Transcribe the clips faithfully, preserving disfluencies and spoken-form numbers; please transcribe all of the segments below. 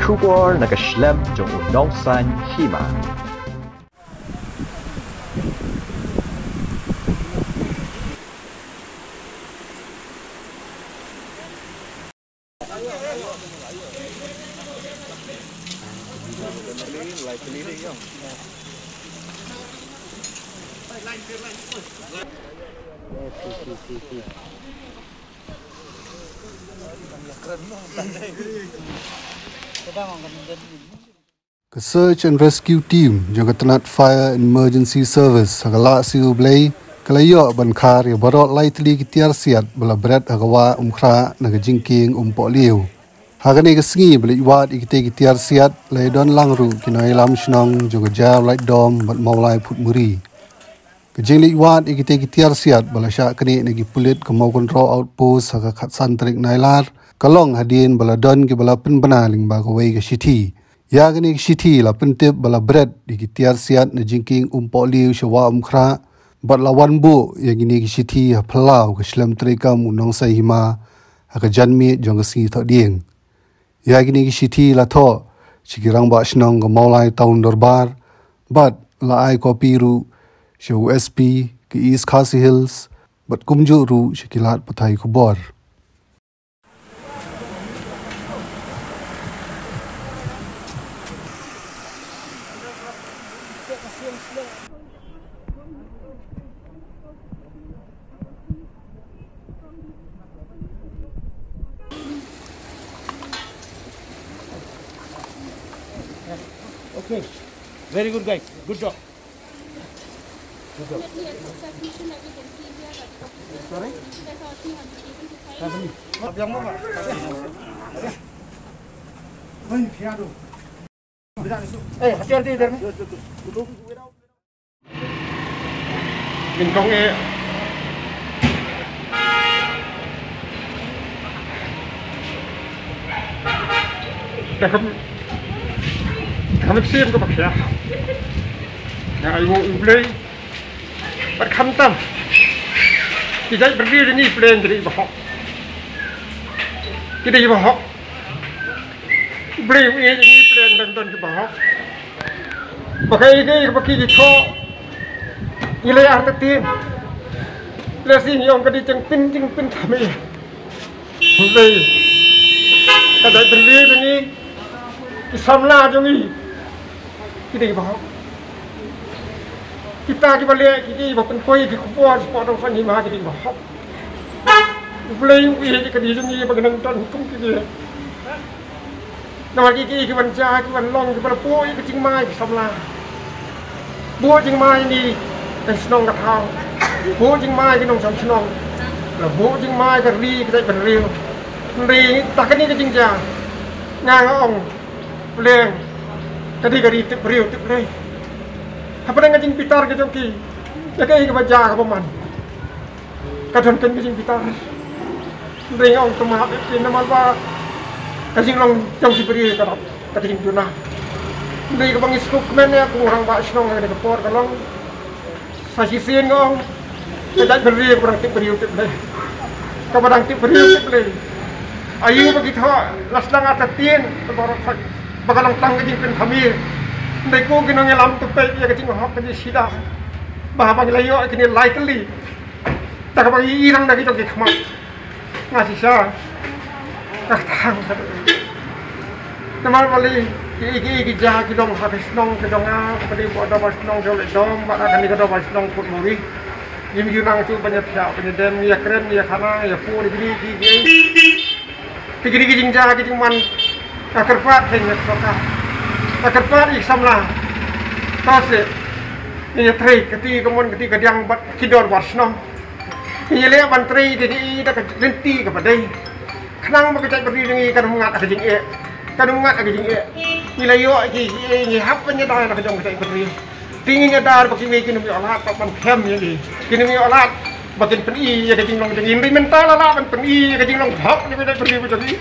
Khubor na ka shlem jong u nongsan hima. Ka Search and Rescue Team jong ka tnat Fire and Emergency Service ha ka Lahsiew Blei ka la ïoh ban khar ïa baroh lai tylli ki tiar siat ba la bret ha ka wah Umkhrah na ka jingkieng Umpohliew. Ha kane ka sngi ba la leit wad ïa kitei ki tiar siat la ïadon lang ruh ki nongïalam shnong jong ka Jaïaw Laitdom bad Mawlai Phutmuri. Ka jingleit wad ïa kitei ki tiar siat ba la shah knieh na ki pulit ka Mawkynrew Outpost ha ka khatsan tarik Nailar ka long hadien ba la don kiba la pynbna lyngba kawei ka shithi. Ïa kane ka shithi la pyntip ba la bret ïa ki tiar siat na jingkieng Umpohliew sha wah Umkhrah bad la wan buh ïa kine ki shithi ha phyllaw ka shlem treikam u nongsan hima ha ka janmiet jong ka sngi Thohdieng. Ïa kine ki shithi la thoh sha ki rangbah shnong ka Mawlai Town Dorbar bad la ai kopi ruh sha u S P ka East Khasi Hills bad kumjuh ruh sha ki lad pathai khubor. Okay. Very good, guys. Good job. Good job. Sorry? Hey, hati-hati, Darmi. Nyngkong eh. Te kham, kham sim ka bakha. Nga ai u Blei. Bad khamtam. Ki jait byrni jong ngi pleng ki dei bahok. Ki dei bahok. Blei u ïeit ïa ngi pleng dang don kiba hok. Ba kaei kaei ba ki thoh ngi leh artatien. Lehse ngi ong ka dei jingpyn jingpynthame. Blei ka dei bynriew jong ngi, ki samla jong ngi ki dei kiba hok. Kita kiba leh kiei kiei ba pynpoi ki khubor shapoh nongsan hima ki dei kiba hok. U Blei u ïeit ïa ka dei jong ngi ba ngi nang don hukum kine. Namar kiei kiei ki ban jia ki ban long kiba la buh ïa ka jingma ïa ki samla. Buh jingma ïa ngi ka shnong ka thaw. Buh jingma ïa ki nongsan shnong. La buh jingma ïa ka ri ka jaitbynriew. Hynrei da kane ka jingjia nga nga ong pleng ka dei ka ri tip briew tip Blei. Hapdeng ka jingbitar ka jong ki ïa kaei kaba jia kaba man. Ka don kein ka jingbitar. Hynrei nga ong tang ma hap ïa ki namar ba ka jinglong jong ki briew ka dap da ka jingduna. Hynrei kaba ngi sngewkmen ïa ka rangbah shnong ha kane ka por ka long sa shisien nga ong ka jaitbynriew kaba dang tip briew tip Blei. Kaba dang tip briew tip Blei. Aïu ba ki thoh la sdang artatien ba ka long tang ka jingpynthame. Hynrei ko ki nongïalam to peit ïa ka jinghok ka jingshitom. Ba haba ngi la ïoh ïa kine lai tylli. Da kaba ngi i rang da ki jong ki khmat. Nga shisha nga kthang. Namar balei ki, ki, ki jia ki dong ha ka shnong ka jong nga, ka dei ka dorbar shnong Jaïaw Laitdom bad kane ka dorbar shnong Phutmuri. Ngim ju nang shuh ban ïa thiah ban ïa dem, ïa kren, ïa khana, ïa pur, ïa kine ki, ki, ki, kine ki jingjia ki jingman. Nga kyrpad ïa ka sorkar, nga kyrpad ïa ki samla. To seh ngin ïa trei kti kamon kti kadiang bad ki dorbar shnong. Ngi leh ban trei ïa ki da ka lynti kaba dei. Khnang ba ka jaitbynriew jong ngi kan ym ngat ha ka jingeh. Kan ym ngat ha ka jingeh. Ngi la ïoh ïa ki, ngi hap ban ïada ïa la ka jong ka jaitbynriew. Te ngin ïada ba kiwei kin ym ïoh lad ban phem ïa ngi. Kin ym ïoh lad ba kin pyni ïa ka jinglong jong ngi. Hynrei mynta la lah ban pyni ïa ka jinglong hok ïa ka jaitbynriew jong ngi.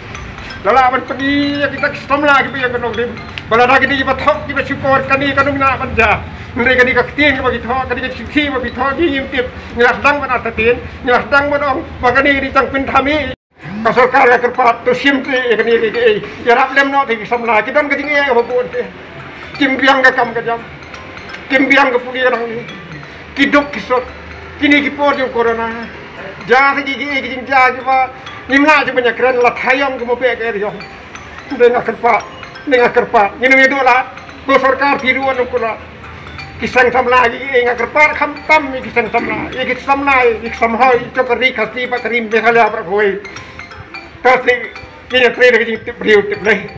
La lah ban pyni ïa kita ki samla kiba ïeng ka nongrim. Ba lada ki dei kiba thok kiba shukor kane kan ym lah ban jia. Hynrei kane ka ktien kaba ki thoh, kane ka shithi ba ki thoh, ngi ngim tip. Ngi la sdang ban artatien, ngi la sdang ban ong ba kane ka dei tang pynthame. Ka sorkar ka kyrpad, to shim te ïa kane ka, ka, ïarap lem noh te ki samla, ki don ka jingeh kaba bun te. Kim biang ka kam ka jam. Kim biang ka pule ka nang ni. Ki duk ki suk. Kine ki por jong corona. Jia te ki, ki, ki jingjia kiba ngim lah ju ban ïakren, la thaïom ka mobeh ka eriong. Dei nga kyrpad, dei nga kyrpad. Ngin ym ïaduh lad. Ko sorkar phi ruh wan kum la. Ki seng samla ki, ki, nga kyrpad khamtam ïa ki seng samla, ïa ki samla, ïa ki samhoi jong ka ri Khasi bad ka ri Meghalaya baroh kawei. Te ngin ïatrei da ka jingtip briew tip Blei.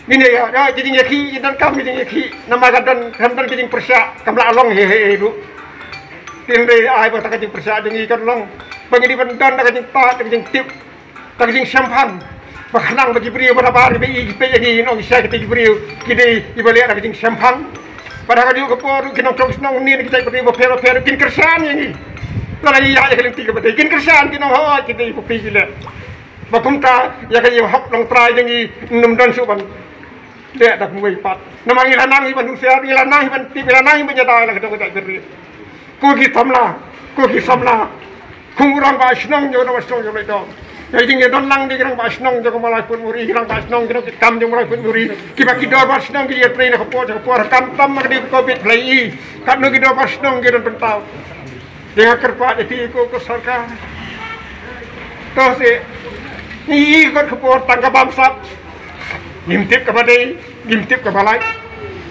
Ngin ïa, ïa, ka jingïakhih, ngin donkam ka jingïakhih. Namar ka don, kam don ka jingpyrshah, kam lah long hei hei hei ruh. Te hynrei ai ba kata ka jingpyrshah jong ngi kan long ba ngi dei ban don da ka jingtip, da ka jingtip, da ka jingshemphang. Ba khnang ba ki briew ba nabar kiba ïeit ki peit ïa ngi, kin ong shisha kita ki briew ki dei kiba leh da ka jingshemphang. Bad ha kajuh ka por ruh ki nongshong shnong ne ki jaitbynriew bapher bapher kin kyrshan ïa ngi. Lada ngi ïaid ïa ka lynti kaba dei kin kyrshan, kin ong hooid ki dei, phi phi ki leh. Ba kumta ïa ka ïing hok longtrai jong ngi ym don shuh ban leh da kumwei pat. Namar ngi la nang hi ban husiar, ngi la nang hi ban tip, ngi la nang hi ban ïada ïa la ka dong ka jaitbynriew. Ko ki samla, ko ki samla. Kum u rangbah shnong jong u rangbah shnong jong u Laitdom. Ïa jingïadon lang jong ki rangbah shnong jong ka Mawlai Pynursih, ki rangbah shnong jong ki kam jong u Mawlai Pynursih. Kiba ki dorbar shnong ki ïatrei na ka por sha ka por, khamtam ha ka dei ka Covid, Blei i. Katno ki dorbar shnong ki don pyntaw. Ïa nga kyrpad ïa phi ko, ko sorkar. To seh, ngi i kot ka por tang ka bamsap. Ngim tip kaba dei, ngim tip kaba lait.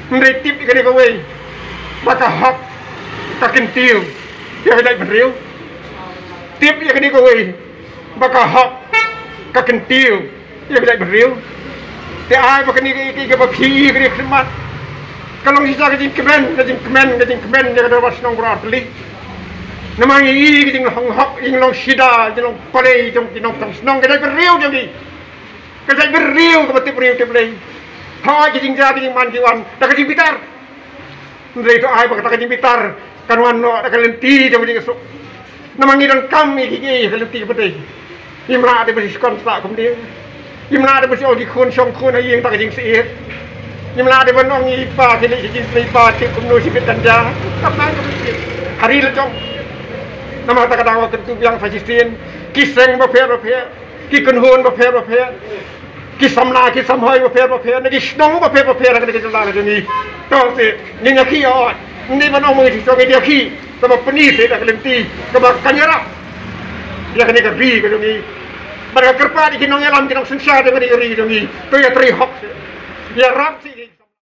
Hynrei tip ïa kane kawei ba ka hok ka kyntiew ïa ka jaitbynriew. Tip ïa kane kawei ba ka hok ka kyntiew ïa ka jaitbynriew. Te ai ba kane ka, ka, kaba phi i ka dei khyrmat. Ka long shisha ka jingkmen, ka jingkmen, ka jingkmen ïa ka dorbar shnong baroh artylli. Namar ngi i ka jinglong hok, jinglong sida, jinglong pale jong ki nongshong shnong, ka jaitbynriew jong ngi. Ka jaitbynriew kaba tip briew tip Blei. Hooid ki jingjia ki jingman ki wan da ka jingbitar. Hynrei to ai ba kata ka jingbitar kan wan noh da ka lynti jong ka jingsuk. Namar ngi donkam ïa ki, ïa ka lynti kaba dei. Ngim lah dei ban shu skhem sah kumne. Ngim lah dei ban shu ong ki khun shong khun ha ïing da ka jingsyier. Ngim lah dei ban ong i pa ki leh ki jingpynlong i pa tip kumno shi bit kan ja. Kam nang ka bit. Ha ri la jong. Namar kata ka daw kyntu biang sa shisien ki seng bapher bapher, ki kynhun bapher bapher, ki samla ki samhoi bapher bapher, na ki shnong bapher bapher ha kane ka jylla ka jong ngi. To seh ngin ïakhih ïa ot. Ngi ban ong ngi shisha ngin ïakhih kaba pyni seh da ka lynti kaba kan ïarap ïa kane ka ri ka jong ngi. Bad nga kyrpad ïa ki nongïalam, ki nongsynshar jong kane ka ri ka jong ngi, to ïatrei hok seh, ïarap seh.